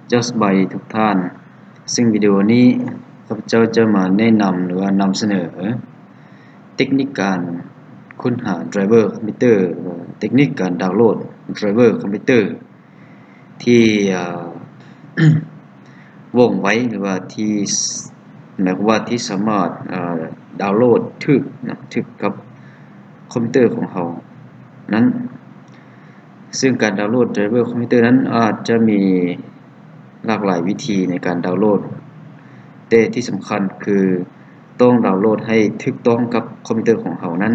ເຈົ້າສະບາຍດີທຸກທ່ານ. ເຊິ່ງວິດີໂອນີ້ ຂ້າພະເຈົ້າຈະມາແນະນຳ ຫຼືວ່ານຳສະເໜີເຕັກນິກການຄົ້ນຫາໄດຣເວີຄອມພິວເຕີ ເຕັກນິກການດາວໂຫຼດໄດຣເວີຄອມພິວເຕີ ທີ່ ເອີ ວ່ອງໄວ ຫຼືວ່າທີ່ ໝາຍຄວາມວ່າທີ່ສາມາດ ເອີ ດາວໂຫຼດຖືກນະ ຖືກກັບຄອມພິວເຕີຂອງເຮົານັ້ນ. ເຊິ່ງການດາວໂຫຼດໄດຣເວີຄອມພິວເຕີນັ້ນອາດຈະມີຫຼາກຫຼາຍວິທີໃນການດາວໂຫຼດ, ແຕ່ທີ່ສຳຄັນຄືຕ້ອງດາວໂຫຼດໃຫ້ຖືກຕ້ອງກັບຄອມພິວເຕີຂອງເຮົານັ້ນ.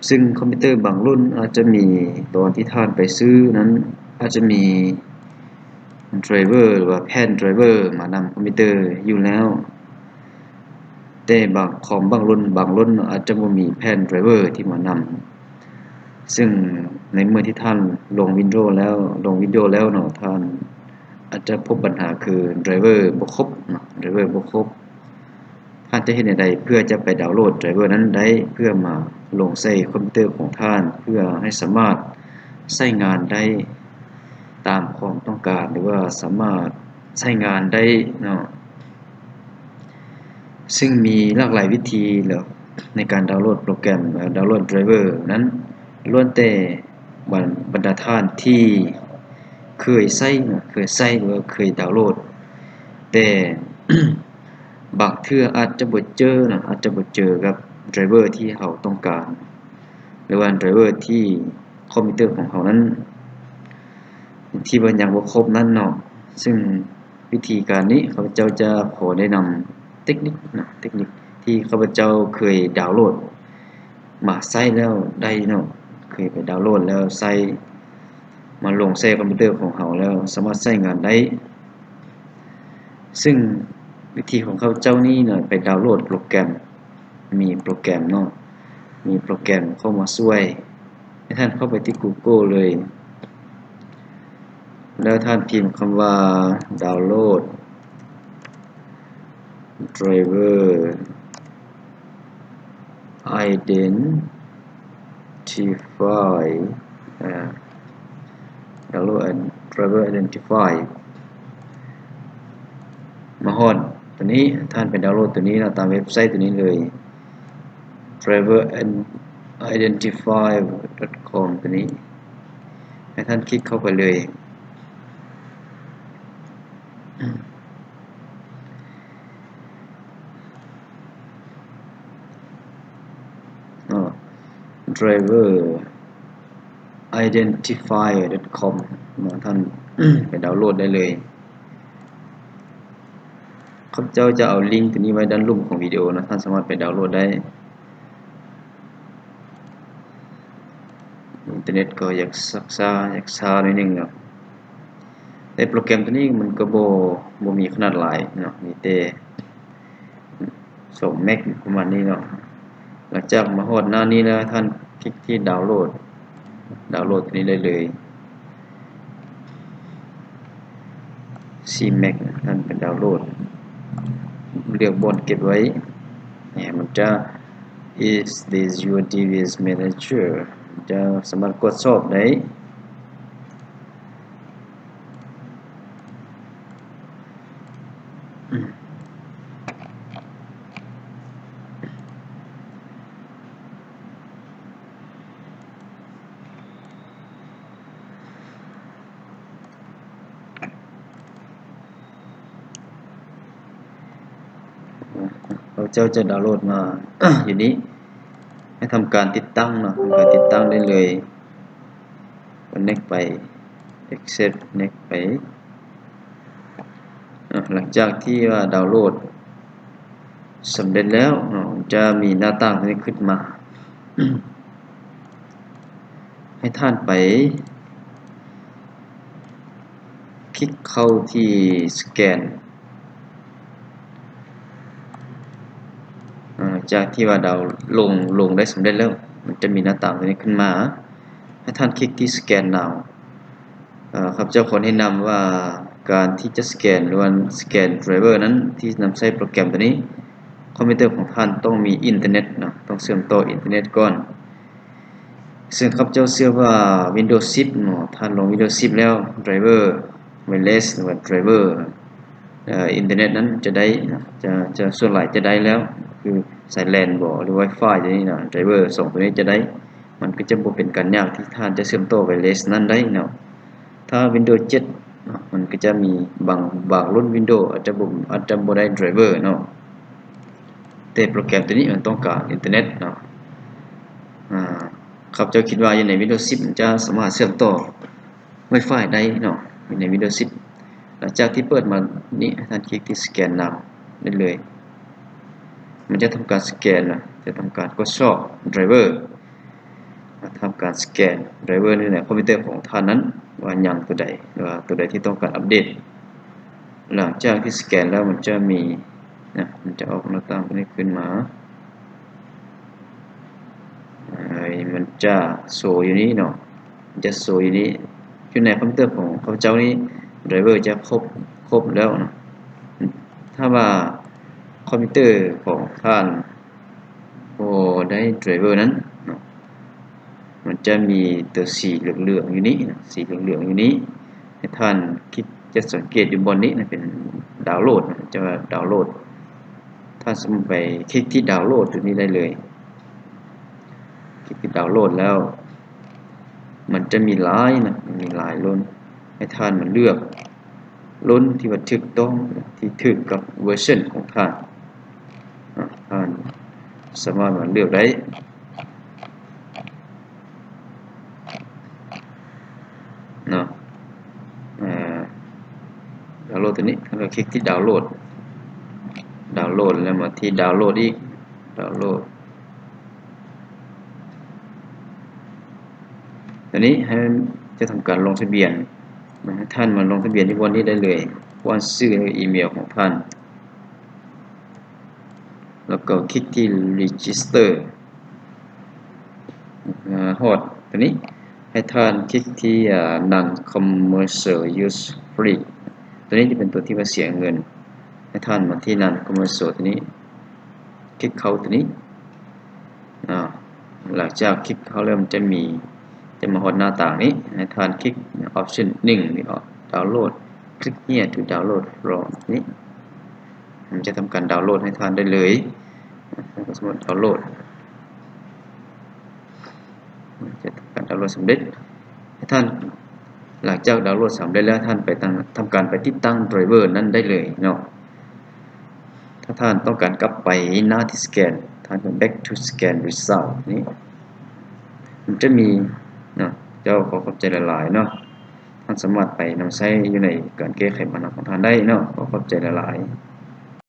ເຊິ່ງຄອມພິວເຕີບາງລຸ້ນອາດຈະມີ ຕອນທີ່ທ່ານໄປຊື້ນັ້ນ ອາດຈະມີໄດຣເວີ ຫຼືວ່າແຜ່ນໄດຣເວີມານຳຄອມພິວເຕີຢູ່ແລ້ວ. ແຕ່ບາງຄອມບາງລຸ້ນ ບາງລຸ້ນອາດຈະບໍ່ມີແຜ່ນໄດຣເວີທີ່ມານຳ. ເຊິ່ງໃນເມື່ອທີ່ທ່ານລົງວິນໂດແລ້ວ ລົງວິນໂດແລ້ວເນາະ ທ່ານອາດຈະພົບບັນຫາຄືໄດຣເວີບໍ່ຄົບເນາະ ໄດຣເວີບໍ່ຄົບ. ທ່ານຈະເຮັດແນວໃດເພື່ອຈະໄປດາວໂຫຼດໄດຣເວີນັ້ນໄດ້ ເພື່ອມາລົງໃສ່ຄອມພິວເຕີຂອງທ່ານ ເພື່ອໃຫ້ສາມາດໃຊ້ງານໄດ້ຕາມຄວາມຕ້ອງການ ຫຼືວ່າສາມາດໃຊ້ງານໄດ້ເນາະ. ເຊິ່ງມີຫຼາກຫຼາຍວິທີແລ້ວໃນການດາວໂຫຼດໂປຣແກຣມ ແລະ ດາວໂຫຼດໄດຣເວີນັ້ນ ລ້ວນແຕ່ບັນ ບັນດາທ່ານທີ່ເຄີຍໃຊ້ເນາະ ເຄີຍໃຊ້ ຫຼືວ່າເຄີຍດາວໂຫຼດ ແຕ່ບາງເທື່ອອາດຈະບໍ່ເຈີເນາະ ອາດຈະບໍ່ເຈີກັບໄດຣເວີທີ່ເຮົາຕ້ອງການ ຫຼືວ່າໄດຣເວີທີ່ຄອມພິວເຕີຂອງເຮົານັ້ນ ທີ່ວ່າຍັງບໍ່ຄົບນັ້ນເນາະ. ເຊິ່ງ ວິທີການນີ້ ຂ້າພະເຈົ້າຈະຂໍແນະນຳເຕັກນິກນະ ເຕັກນິກທີ່ຂ້າພະເຈົ້າເຄີຍດາວໂຫຼດມາໃຊ້ແລ້ວໄດ້ເນາະ ເຄີຍໄປດາວໂຫຼດແລ້ວໃຊ້ ມາລົງໃສ່ຄອມພິວເຕີຂອງເຮົາແລ້ວສາມາດໃຊ້ງານໄດ້. ເຊິ່ງວິທີຂອງຂ້າພະເຈົ້ານີ້ນະ ໄປດາວໂຫຼດໂປຣແກຣມ ມີໂປຣແກຣມເນາະ ມີໂປຣແກຣມເຂົ້າມາຊ່ວຍ. ໃຫ້ທ່ານເຂົ້າໄປທີ່ Google ເລີຍ ແລ້ວທ່ານພິມຄຳວ່າ ດາວໂຫຼດໄດຣເວີໄອເດນ identify ອາ Download and Driver Identify ມາຮອດຕົວນີ້ ທ່ານໄປດາວໂຫຼດຕົວນີ້ເນາະ ຕາມເວັບໄຊຕົວນີ້ເລີຍ driver identify dot com ຕົວນີ້ ໃຫ້ທ່ານຄລິກເຂົ້າໄປເລີຍ. ອໍ driver identify dot com ເນາະ ທ່ານໄປດາວໂຫຼດໄດ້ເລີຍ. ຂ້າພະເຈົ້າຈະເອົາລິງໂຕນີ້ໄວ້ດ້ານລຸ່ມຂອງວິດີໂອເນາະ ທ່ານສາມາດໄປດາວໂຫຼດໄດ້. ອິນເຕີເນັດກໍຢາກຊັກຊ້າ ຢາກຊ້າໜ້ອຍໜຶ່ງເນາະ ແຕ່ໂປຣແກຣມໂຕນີ້ມັນກໍບໍ່ ບໍ່ມີຂະໜາດຫຼາຍເນາະ ມີແຕ່ສອງເມັກປະມານນີ້ເນາະ. ຫຼັງຈາກມາຮອດໜ້ານີ້ແລ້ວ ທ່ານຄລິກທີ່ດາວໂຫຼດ ດາວໂຫຼດໂຕນີ້ໄດ້ເລີຍ. ສີ່ເມັກ ທ່ານໄປດາວໂຫຼດ ເລືອກບ່ອນເກັບໄວ້ ແໜ ມັນຈະ Is this your device manager? ຈະສາມາດກວດສອບໄດ້. ເຈົ້າຈະດາວໂຫຼດມາຢູ່ນີ້ ໃຫ້ທຳການຕິດຕັ້ງເນາະ ທຳການຕິດຕັ້ງໄດ້ເລີຍ. ເນັກໄປ accept ເນັກໄປ. ອາ ຫຼັງຈາກທີ່ວ່າດາວໂຫຼດສຳເລັດແລ້ວເນາະ ຈະມີໜ້າຕ່າງນີ້ຂຶ້ນມາ ໃຫ້ທ່ານໄປຄລິກເຂົ້າທີ່ສະແກນ. ອາ ຈາກທີ່ວ່າດາວລົງ ລົງໄດ້ສຳເລັດແລ້ວ ມັນຈະມີໜ້າຕ່າງຕົວນີ້ຂຶ້ນມາ ໃຫ້ທ່ານຄລິກທີ່ Scan Now. ເອີ ຂ້າພະເຈົ້າຂໍແນະນຳວ່າ ການທີ່ຈະສະແກນ ຫຼືວ່າສະແກນໄດຣເວີນັ້ນ ທີ່ນຳໃຊ້ໂປຣແກຣມຕົວນີ້ ຄອມພິວເຕີຂອງທ່ານຕ້ອງມີອິນເຕີເນັດເນາະ ຕ້ອງເຊື່ອມຕໍ່ອິນເຕີເນັດກ່ອນ. ເຊິ່ງຂ້າພະເຈົ້າເຊື່ອວ່າ Windows ສິບເນາະ ທ່ານລົງ Windows ສິບແລ້ວ ໄດຣເວີ ໄວເລັສ ຫຼືວ່າໄດຣເວີ ເອີ ອິນເຕີເນັດນັ້ນຈະໄດ້ ຈະ ຈະ ສ່ວນຫຼາຍຈະໄດ້ແລ້ວ ຄືສາຍແລນບໍ ຫຼື ວາຍຟາຍ ຕົວນີ້ນະ ໄດຣເວີສອງຕົວນີ້ຈະໄດ້ ມັນກໍຈະບໍ່ເປັນການຍາກທີ່ທ່ານຈະເຊື່ອມຕໍ່ໄວເລັສນັ້ນໄດ້ເນາະ. ຖ້າວິນໂດເຈັດເນາະ ມັນກໍຈະມີບາງ ບາງລຸ້ນວິນໂດອາດຈະບໍ່ ອາດຈະບໍ່ໄດ້ໄດຣເວີເນາະ ແຕ່ໂປຣແກຣມຕົວນີ້ມັນຕ້ອງການອິນເຕີເນັດເນາະ. ອາ ຂ້າພະເຈົ້າຄິດວ່າຢູ່ໃນວິນໂດສິບມັນຈະສາມາດເຊື່ອມຕໍ່ ວາຍຟາຍໄດ້ເນາະ ຢູ່ໃນວິນໂດສິບ. ຫຼັງຈາກທີ່ເປີດມານີ້ ໃຫ້ທ່ານຄລິກທີ່ Scan Now ໄດ້ເລີຍ. ມັນຈະທຳການສະແກນນະ ຈະທຳການກວດສອບໄດຣເວີ ທຳການສະແກນໄດຣເວີໃນຄອມພິວເຕີຂອງທ່ານນັ້ນ ວ່າຍັງຕົວໃດ ຫຼືວ່າຕົວໃດທີ່ຕ້ອງການອັບເດດ. ຫຼັງຈາກທີ່ສະແກນແລ້ວ ມັນຈະມີນະ ມັນຈະອອກໜ້າຕ່າງຕົວນີ້ຂຶ້ນມາ. ເອີ ມັນຈະໂຊຢູ່ນີ້ເນາະ ມັນຈະໂຊຢູ່ນີ້. ຢູ່ໃນຄອມພິວເຕີຂອງຂ້າພະເຈົ້ານີ້ ໄດຣເວີຈະຄົບ ຄົບແລ້ວເນາະ. ຖ້າວ່າຄອມພິວເຕີຂອງທ່ານບໍ່ໄດ້ໄດຣເວີນັ້ນເນາະ ມັນຈະມີຕົວສີເຫຼືອງໆຢູ່ນີ້ນະ ສີເຫຼືອງໆຢູ່ນີ້ ໃຫ້ທ່ານຄລິກ ຈະສັງເກດຢູ່ບ່ອນນີ້ນະ ເປັນດາວໂຫຼດນະ ຈະວ່າດາວໂຫຼດ. ທ່ານສາມາດໄປຄລິກທີ່ດາວໂຫຼດຕົວນີ້ໄດ້ເລີຍ. ຄລິກທີ່ດາວໂຫຼດແລ້ວ ມັນຈະມີຫຼາຍນະ ມີຫຼາຍລຸ້ນ ໃຫ້ທ່ານມາເລືອກລຸ້ນທີ່ວ່າຖືກຕ້ອງ ທີ່ຖືກກັບເວີຊັນຂອງທ່ານ. ອາ ທ່ານສາມາດມາເລືອກໄດ້ເນາະ. ອາ ດາວໂຫຼດຕົວນີ້ ແລ້ວກໍຄລິກທີ່ດາວໂຫຼດ ດາວໂຫຼດ ແລ້ວມາທີ່ດາວໂຫຼດອີກ ດາວໂຫຼດ. ຕອນນີ້ໃຫ້ຈະທຳການລົງທະບຽນນະ ທ່ານມາລົງທະບຽນທີ່ບ່ອນນີ້ໄດ້ເລີຍ ປ້ອນຊື່ ແລະ ອີເມວຂອງທ່ານ ແລ້ວກໍຄລິກທີ່ Register. ອາ ຮອດຕົວນີ້ ໃຫ້ທ່ານຄລິກທີ່ ອາ Non-Commercial Use Free ຕົວນີ້ຈະເປັນຕົວທີ່ວ່າເສຍເງິນ. ໃຫ້ທ່ານມາທີ່ Non-Commercial ຕົວນີ້ ຄລິກເຂົ້າຕົວນີ້. ອາ ຫຼັງຈາກຄລິກເຂົ້າແລ້ວ ມັນຈະມີ ຈະມາຮອດໜ້າຕ່າງນີ້ ໃຫ້ທ່ານຄລິກ Option ໜຶ່ງນີ້ເນາະ Download. Click here to download from ນີ້ ມັນຈະທຳການດາວໂຫຼດໃຫ້ທ່ານໄດ້ເລີຍ. ສົມມຸດດາວໂຫຼດ ຈະທຳການດາວໂຫຼດສຳເລັດ. ໃຫ້ທ່ານ ຫຼັງຈາກດາວໂຫຼດສຳເລັດແລ້ວ ທ່ານໄປຕັ້ງ ທຳການໄປຕິດຕັ້ງໄດຣເວີນັ້ນໄດ້ເລີຍເນາະ. ຖ້າທ່ານຕ້ອງການກັບໄປໜ້າທີ່ສະແກນ ທ່ານກໍ Back to Scan Result ນີ້ ມັນຈະມີເນາະ. ເຈົ້າ ຂໍຂອບໃຈຫຼາຍໆເນາະ. ທ່ານສາມາດໄປນຳໃຊ້ຢູ່ໃນການແກ້ໄຂບັນຫາຂອງທ່ານໄດ້ເນາະ. ຂໍຂອບໃຈຫຼາຍໆ.